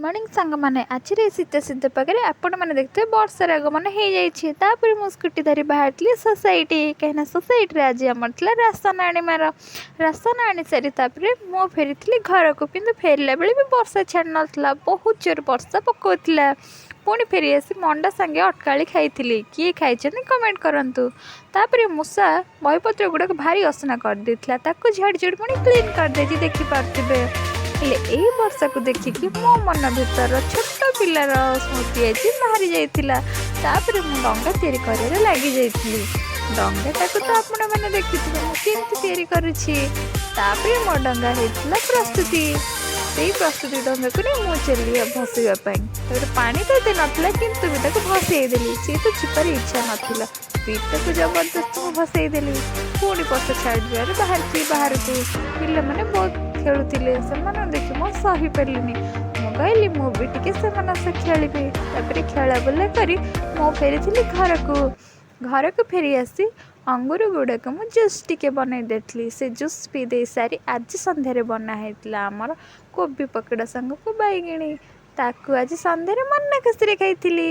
Morning ସାଙ୍ଗମାନେ। ଆଜିର ଏ ଶୀତ ଶୀତ ପାଗରେ ଆପଣମାନେ ଦେଖିଥିବେ, ବର୍ଷାର ଆଗମନ ହେଇଯାଇଛି। ତାପରେ ମୁଁ ସ୍କୁଟି ଧରି ବାହାରିଥିଲି ସୋସାଇଟି, କାହିଁକିନା ସୋସାଇଟିରେ ଆଜି ଆମର ଥିଲା ରାସନ ଆଣିବାର। ରାସନ ଆଣି ସାରି ତାପରେ ମୁଁ ଫେରିଥିଲି ଘରକୁ। କିନ୍ତୁ ଫେରିଲା ବେଳେ ବି ବର୍ଷା ଛାଡ଼ି ନଥିଲା, ବହୁତ ଜୋର ବର୍ଷା ପକାଉଥିଲା। ପୁଣି ଫେରି ଆସି ମଣ୍ଡା ସାଙ୍ଗେ ଅଟକାଳି ଖାଇଥିଲି। କିଏ ଖାଇଛନ୍ତି, କମେଣ୍ଟ କରନ୍ତୁ। ତାପରେ ମୂଷା ବହିପତ୍ର ଗୁଡ଼ାକ ଭାରି ଅସନା କରିଦେଇଥିଲା। ତାକୁ ଝାଡ଼ି ଝାଡ଼ି ପୁଣି କ୍ଲିନ୍ କରିଦେଇଛି, ଦେଖିପାରୁଥିବେ। ହେଲେ ଏଇ ବର୍ଷାକୁ ଦେଖିକି ମୋ ମନ ଭିତର ଛୋଟ ପିଲାର ସ୍ମୃତି ଆଜି ବାହାରି ଯାଇଥିଲା। ତାପରେ ମୁଁ ଡଙ୍ଗା ତିଆରି କରିବାରେ ଲାଗି ଯାଇଥିଲି। ଡଙ୍ଗାଟାକୁ ତ ଆପଣମାନେ ଦେଖିଥିବେ ମୁଁ କେମିତି ତିଆରି କରୁଛି। ତାପରେ ମୋ ଡଙ୍ଗା ହେଇଥିଲା ପ୍ରସ୍ତୁତି। ସେଇ ପ୍ରସ୍ତୁତି ଡଙ୍ଗାକୁ ନେଇ ମୁଁ ଚାଲିଲି ଭସେଇବା ପାଇଁ। ତାପରେ ପାଣି ତ ଏତେ ନଥିଲା, କିନ୍ତୁ ବି ତାକୁ ଭସେଇ ଦେଲି। ସିଏ ତ ଯିବାର ଇଚ୍ଛା ନଥିଲା, ବି ତାକୁ ଜବରଦସ୍ତି ମୁଁ ଭସେଇ ଦେଲି। ପୁଣି ବର୍ଷା ଛାଡ଼ିଯିବାରୁ ବାହାରିଥିଲି ବାହାରକୁ। ପିଲାମାନେ ବହୁତ ଖେଳୁଥିଲେ। ସେମାନଙ୍କୁ ଦେଖି ମୁଁ ସହିପାରିଲିନି। ମୁଁ କହିଲି, ମୁଁ ବି ଟିକେ ସେମାନଙ୍କ ସହ ଖେଳିବି। ତାପରେ ଖେଳା ବୁଲା କରି ମୁଁ ଫେରିଥିଲି ଘରକୁ। ଘରକୁ ଫେରି ଆସି ଅଙ୍ଗୁର ଗୁଡ଼ାକ ମୁଁ ଜୁସ୍ ଟିକେ ବନେଇ ଦେଇଥିଲି। ସେ ଜୁସ୍ ପିଇ ଦେଇ ସାରି ଆଜି ସନ୍ଧ୍ୟାରେ ବନା ହେଇଥିଲା ଆମର କୋବି ପକୋଡ଼ା ସାଙ୍ଗକୁ ବାଇଗିଣୀ। ତାକୁ ଆଜି ସନ୍ଧ୍ୟାରେ ମନ ଖୁସିରେ ଖାଇଥିଲି।